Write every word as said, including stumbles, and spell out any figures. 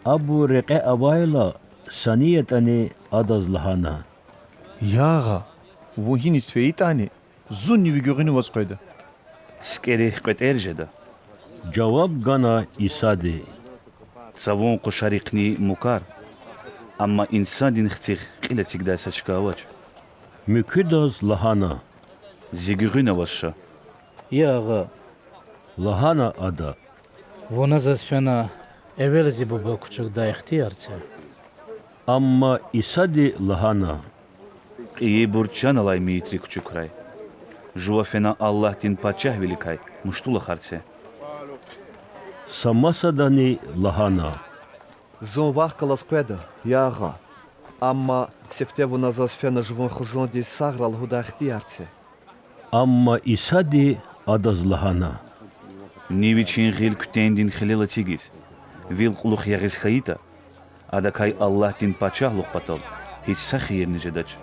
Абур рекье авайла, са ни ятӀани, адаз лагьана: Я Агъа, вун гьиниз фейитӀани, зунни ви гуьгъуьнаваз къведа. СикӀерихъ кьветӀер жеда,— жаваб гана Исади. Цавун къушарихъни мукар, амма Инсандин Хцихъ кьил эцигдай са чка авач. Муькуьдаз лагьана: Зи гуьгъуьнаваз ша. Я Агъа,— лагьана ада,— вуна заз фена эвел зи Буба кучукдай ихтияр це. Амма Исади лагьана: Кьейибур чан алай мейитри кучукрай, жува фена Аллагьдин пачагьвиликай муштулухар це. Са масадани лагьана: Зун вахъ галаз къведа, я Агъа, амма сифте вуна заз фена жуван хизандиз сагърай лугьудай ихтияр це. Амма Исади адаз лагьана: Ни вичин гъил куьтендин хилел эцигиз, вил кьулухъ ягъиз хьайитӀа, адакай Аллагьдин пачагьлугъ патал гьич са хийирни жедач.